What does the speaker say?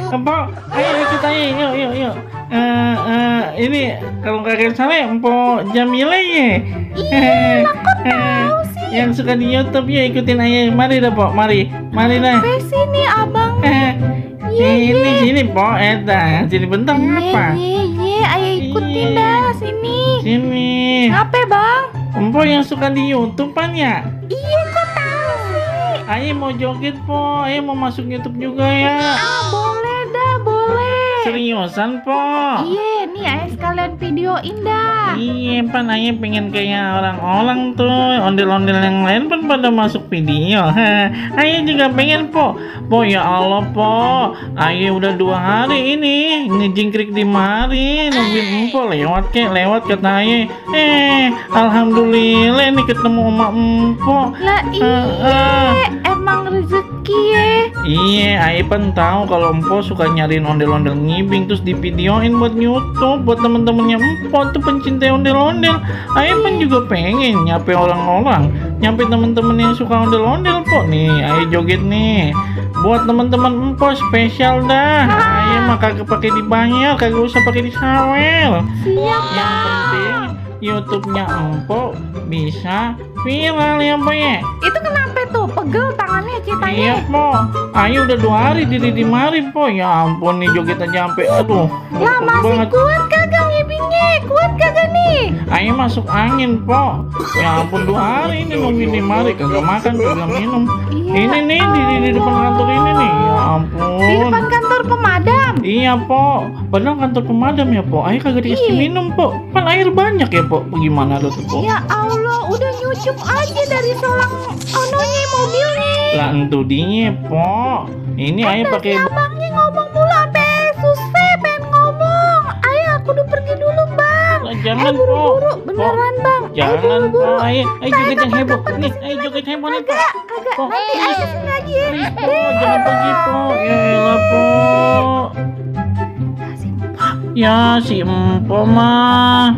Empok, ayo ikut aja, yuk yuk yuk. Ini kalau kalian salah Empok Jamila ya. Yang suka di YouTube ya, ikutin aja. Mari dah Pok, mari dah. Sini abang. Sini Pok, sini bentar apa? Ayo ikutin dah sini. Sini. Apa bang? Empok yang suka di YouTube kan ya? Iya, kok tahu sih? Ayo mau joget Po, ayo mau masuk YouTube juga ya. Boleh dah, boleh. Seriusan Po? Iya, nih ayo sekalian videoin dah. Iya pan, ayo pengen kayak orang-orang tuh, ondel-ondel yang lain pan pada masuk video. Ayo juga pengen Po. Po ya Allah Po, ayo udah 2 hari ini ngejingkrik di mari nungguin Empo lewat kata ayo. Alhamdulillah nih ketemu emak Empo. Lah iya, emang rezeki ya. Iya, ayo pan tahu kalau Empo suka nyariin ondel-ondel ngibing terus di videoin buat YouTube buat temen-temennya Empo tuh pencinta ondel-ondel. Ayo pan juga pengen nyampe orang-orang, nyampe temen-temen yang suka ondel-ondel Po. Nih, ayo joget nih buat teman-teman Empo spesial dah. Ayo mah kagak pakai dibayar, kagak usah pakai disawel. Siap. Yang penting YouTube-nya Empo bisa viral ya Po ya. Itu kenapa tuh? Pegel tangannya ceritanya. Iya Po, ayo udah 2 hari di mari Po. Ya ampun nih joget aja sampai aduh. Lah masih kuat kagak ngibingnya? Kuat kagak nih? Ayo masuk angin Po. Ya ampun 2 hari ini nungguin di mari kagak makan kagak minum. Iya, Ini nih di depan kantor ini nih. Ya ampun. Di depan kantor pemadam. Iya Po, padahal kantor pemadam ya Po. Ayo kagak dikasih minum Po. Kan air banyak ya Po. Bagaimana tuh Po? Ya Allah, udah nyucup aja dari selang ononya mobilnya. Lah entu dia Po. Ini ayo pakai. Abangnya ngomong mulu sampai susah pengen ngomong. Ayo aku udah pergi dulu bang. Lah, jangan Po. Buru-buru beneran bang. Jangan Po. buru-buru. Ayo joget yang heboh. Nih, ayo joget heboh nih Po. Kagak, Po, nanti ayo sini aja ya. please Po, jangan pergi Po. Ya elah Po. Ya si Empo mah.